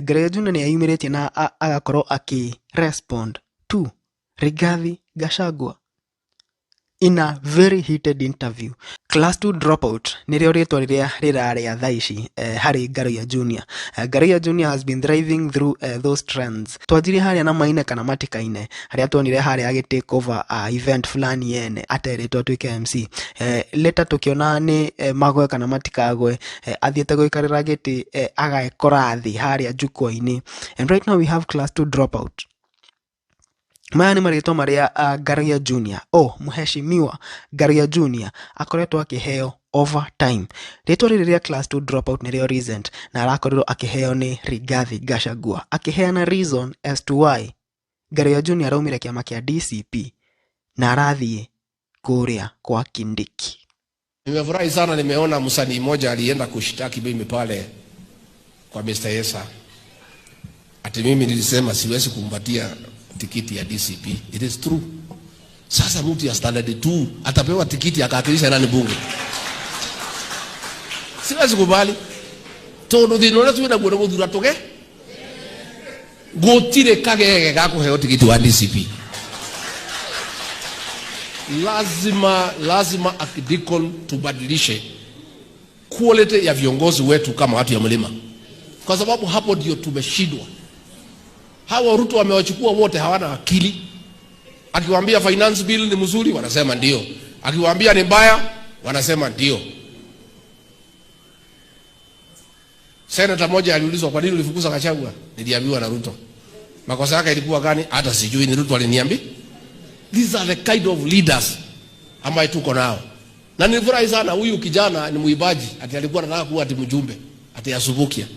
Ngaruiya Junior nĩ eyumĩrĩtie na agakorwo akĩ respond to Rigathi Gachagua in a very heated interview. Class 2 dropout nĩrĩo rĩtwa rĩrĩa rĩrarĩa thaa ici harĩ Ngaruiya Junior. Ngaruiya Junior has been thriving through those trends. Twanjirie harĩa na maine kana matikaine, harĩa tuonire harĩa agĩ take over event fulani yene aterĩtwo atuĩke MC. Later tũkĩona nĩ magwe kana matikagwe, athiĩte gũikarĩra gĩtĩ agekora thĩ harĩa jukwaa-inĩ. And right now we have class 2 dropout. Maya nĩ marĩtwa marĩa Ngaruiya Junior, oh, mheshimiwa Ngaruiya Junior akoretwo akĩheo over time. Rĩtwa rĩrĩ rĩa class 2 dropout nĩrĩo recent na arakorirwo akĩheo nĩ Rigathi Gachagua, akĩheana reason as to why Ngaruiya Junior araumire kĩama kĩa DCP na arathiĩ kũrĩa kwa Kindiki. Nimefurahi sana, nimeona msanii mmoja alienda kushtaki mimi pale kwa Mr. Esa. Ati mimi nilisema siwezi kumpatia tikiti ya DCP. It is true. Sasa mtu ya standard 2 atapewa tikiti akawakilisha nani bunge? Siwezi kubali. Tondu thina uria twina guo ni guthura tuge gutire kagege ga kuheo tikiti wa DCP. Lazima, lazima Akidikon tubadilishe quality ya viongozi wetu kama watu ya mlima, kwa sababu hapo ndio tumeshindwa. Hawa Ruto wamewachukua wote, hawana akili. Akiwaambia finance bill ni mzuri, wanasema ndio. Akiwaambia ni mbaya, wanasema ndio. Senator mmoja aliulizwa, kwa nini ulifukuza Gachagua? Niliambiwa na Ruto. Makosa yake ilikuwa gani? Hata sijui, ni Ruto aliniambia. These are the kind of leaders ambaye tuko nao. Na nilifurahi sana, huyu kijana ni muibaji, ati alikuwa anataka kuwa ati mjumbe, ati asubukia.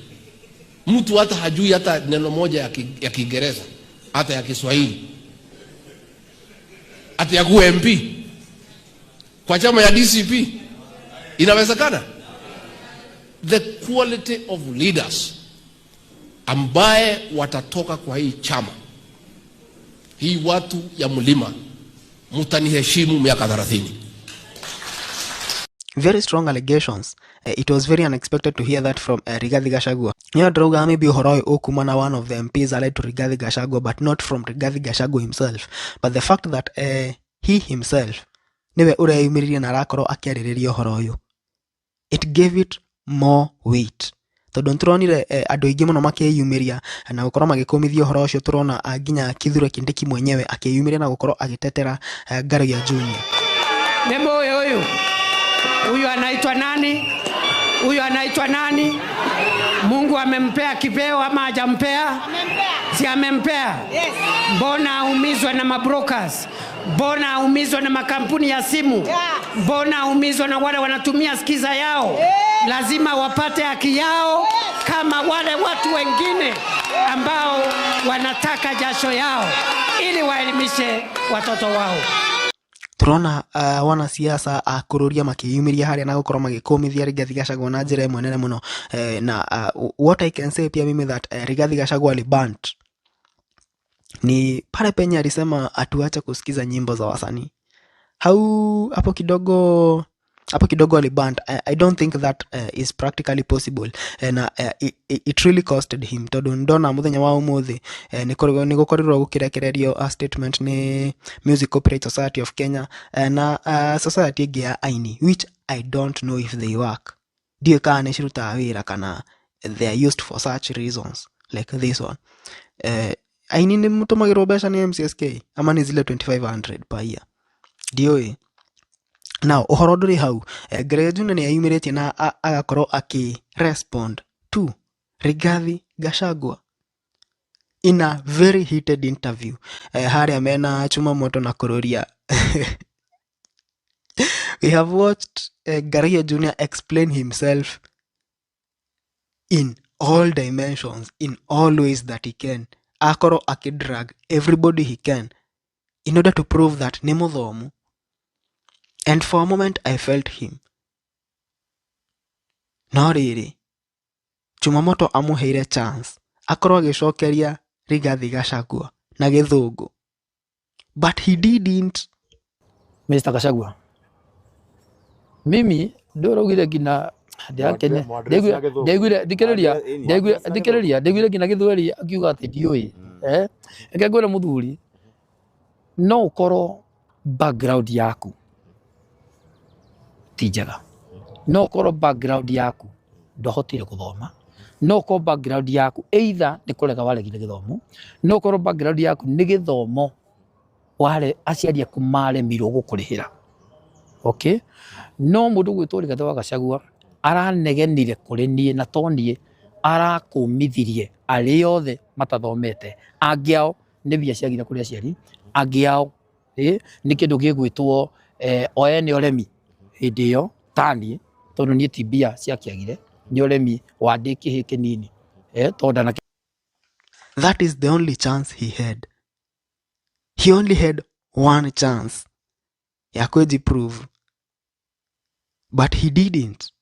Mtu hata hajui hata neno moja ya Kiingereza, hata ya Kiswahili. Ati ya kuwa MP kwa chama ya DCP. Inawezekana? The quality of leaders ambaye watatoka kwa hii chama, hii watu ya mlima, mtaniheshimu miaka 30. Very strong allegations. It was very unexpected to hear that from Rigathi Gachagua. Nyo ndauga maybe ũhoro ũyũ ũkuma na one of the MPs allied to Rigathi Gachagua, but not from Rigathi Gachagua himself. But the fact that he himself niwe ũreyumĩririe na arakorwo akĩarĩrĩria ũhoro ũyũ, it gave it more weight. Tondũ nĩtũronire andũ aingĩ mũno makĩyumĩria na gũkorwo magĩkũmithia ũhoro ũcio. Tũrona nginya Kithure Kindiki mwenyewe akĩyumĩria na gũkorwo agĩtetera Ngaruiya Junior. Nĩ mũĩ ũyũ? Huyu anaitwa nani? Huyu anaitwa nani? Mungu amempea kipeo ama hajampea? Amempea. Si amempea? Yes. Mbona aumizwe na mabrokers? Mbona aumizwe na makampuni ya simu? Yeah. Mbona aumizwe na wale wanatumia skiza yao? Yes. Lazima wapate haki yao. Yes. Kama wale watu wengine ambao wanataka jasho yao ili waelimishe watoto wao. Turona wanasiasa a kururia makiyumiria haria na gukorwo magikumithia Rigathi Gachagua na njira ĩmwe nene mũno. Na what I can say pia mimi that Rigathi Gachagua alibant ni pale penye alisema atuache kusikiza nyimbo za wasanii. Hau hapo kidogo, hapo kidogo alibant. I don't think that is practically possible. Na it really costed him, tondu ndona muthenya wa umuthi nĩ gũkorirwo gũkĩrekererio a statement nĩ Music Copyright Society of Kenya na society ĩngĩ ya aini, which I don't know if they work. Ndiũĩ kana nĩ cirutaga wĩra kana they are used for such reasons like this one. Aini nĩ mũtũmagĩrwo mbeca nĩ MCSK ama nĩ zile 2500 per year? Ndiũĩ. Now ũhoro ndũrĩ hau. Ngaruiya Junior nĩ eyumĩrĩtie na agakorwo akĩ respond to Rigathi Gachagua in a very heated interview harĩa mena Chuma Moto na Kururia. We have watched Ngaruiya Junior explain himself in all dimensions, in all ways that he can. Akorwo akĩdrag everybody he can in order to prove that nĩ mũthomu. And for a moment I felt him. No rĩrĩ, Chumamoto amũheire chance akorwo agĩcokeria Rigathi Gachagua na Gĩthũngũ, but he didn't. Mr. Gachagua, mimi ndio uraugire nginya Ndĩrakenia. Mwadress na Gĩthũngũ. Ndaiguire thikĩrĩria, Mwadress- ndaiguire mwadress na thikĩrĩria, ndaiguire nginya Gĩthweri akiuga atĩ ndiũĩ. Eh, reke ngwĩre mũthuri, no ũkorwo background yaku ti njega, no ũkorwo background yaku ndwahotire gũthoma, no ũkorwo background yaku either nĩ kũrega waregire gĩthomo, no ũkorwo background yaku nĩ gĩthomo ware aciari aku maremirwo gũkũrĩhĩra. Okay, no mũndũ gwĩtwo Rigathĩ wa Gachagua aranegenire kũrĩ niĩ na to niĩ, arakũmithirie arĩa othe matathomete, angĩ ao nĩ mbia ciagire kũrĩ aciari, angĩ ao nĩ kĩndũ gĩgwĩtwo o ene ũremi hĩndĩ ĩyo taniĩ, tondũ niĩ ti mbia ciakĩagire, nĩ ũremi wa ndĩ kĩhĩ kĩnini, tondũ ndana That is the only chance he had. He only had one chance ya kwĩjiprove, but he didn't.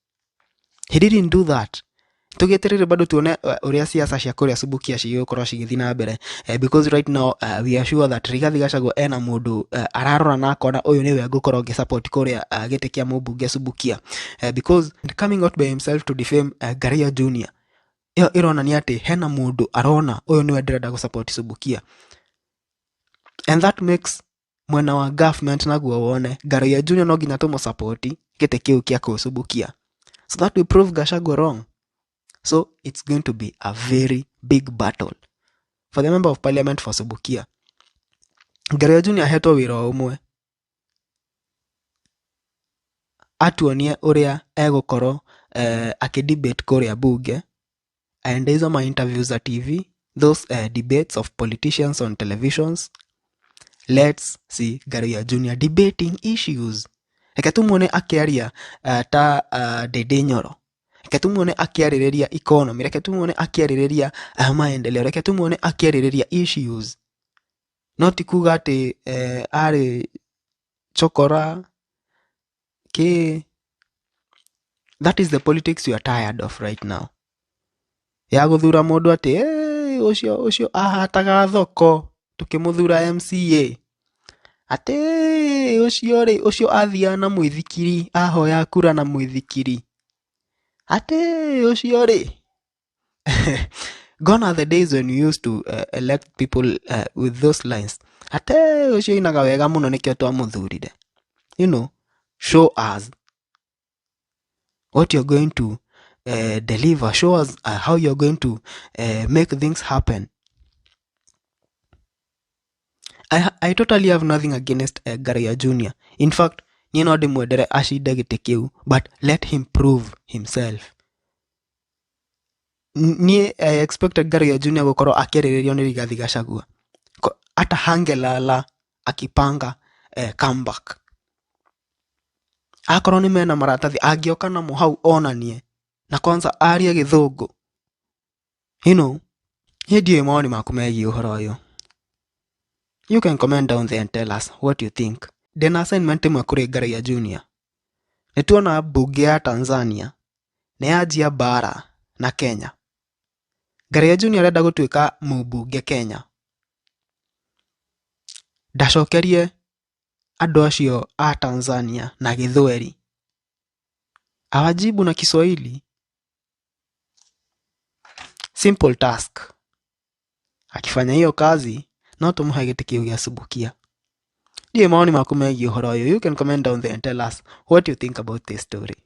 He didn't do that. Tũgĩeterere bado tuone ũrĩa siasa cia kũrĩa Subukia cigũkorwo cigĩthiĩ na mbere, because right now we are sure that Rigathi Gachagua ena mũndũ ararora na akona ũyũ nĩwe ngũkorwo ngĩsupport kũrĩa gĩtĩ kĩa mũmbunge Subukia, because coming out by himself to defame Ngaruiya Junior, ĩyo ĩronania atĩ hena mũndũ arona ũyũ nĩwe ndĩrenda gũsupport Subukia, and that makes mwena wa government naguo wone Ngaruiya Junior no nginya tũmũsupport gĩtĩ kĩu kĩa kũu Subukia, so that we prove Gachagua wrong. So it's going to be a very big battle for the member of parliament for Subukia. Ngaruiya Junior ahetwo wĩra o ũmwe, atuonie ũrĩa egũkorwo akĩdebate kũrĩa bunge, aende hizo ma interviews za TV, those debates of politicians on televisions. Let's see Ngaruiya Junior debating issues. Reke tumuone akĩaria ta Ndindi Nyoro, reke tumuone akĩarĩrĩria economy, reke tumuone akĩarĩrĩria maendeleo, reke tumuone akĩarĩrĩria issues, no ti kuga atĩ arĩ chokora kĩ. That is the politics we are tired of right now, ya gũthura mũndũ atĩ "Eh, ũcio ũcio ahataga thoko tũkĩmũthura MCA, atĩ ũcio rĩ, ũcio athiaga na mũithikiri ahoya kura na mũithikiri, atĩ ũcio rĩ." Gone are the days when we used to elect people with those lines, atĩ ũcio ainaga wega mũno nĩkĩo twamũthurire. Show us what you're going to deliver. Show us how you're going to make things happen. I totally have nothing against Ngaruiya Junior. In fact, niĩ no ndĩmwendere acinde gĩtĩ kĩu, but let him prove himself. Niĩ I expected Ngaruiya Junior gũkorwo akĩarĩrĩrio nĩ Rigathi Gachagua. Hata hangelala akipanga comeback. Akorwo nĩ mena maratathi angĩoka namo hau onanie, na kwanza arie Gĩthũngũ. Niĩ ndiũĩ mawoni maku megiĩ ũhoro ũyũ. You can comment down there and tell us what you think. Ndĩna assignment ĩmwe kũrĩ Ngaruiya Junior. Nĩ tuona mbunge ya Tanzania nĩ yanjia mbara na Kenya. Ngaruiya Junior arenda gũtuĩka mũmbunge Kenya. Ndacokerie andũ acio a Tanzania na Gĩthweri. Awajibu na Kiswahili. Simple task. Akifanya hiyo kazi, no tũmũhe gĩtĩ kĩu gĩa Subukia. Ndiũĩ mawoni maku megiĩ ũhoro ũyũ. You can comment down there and tell us what you think about this story.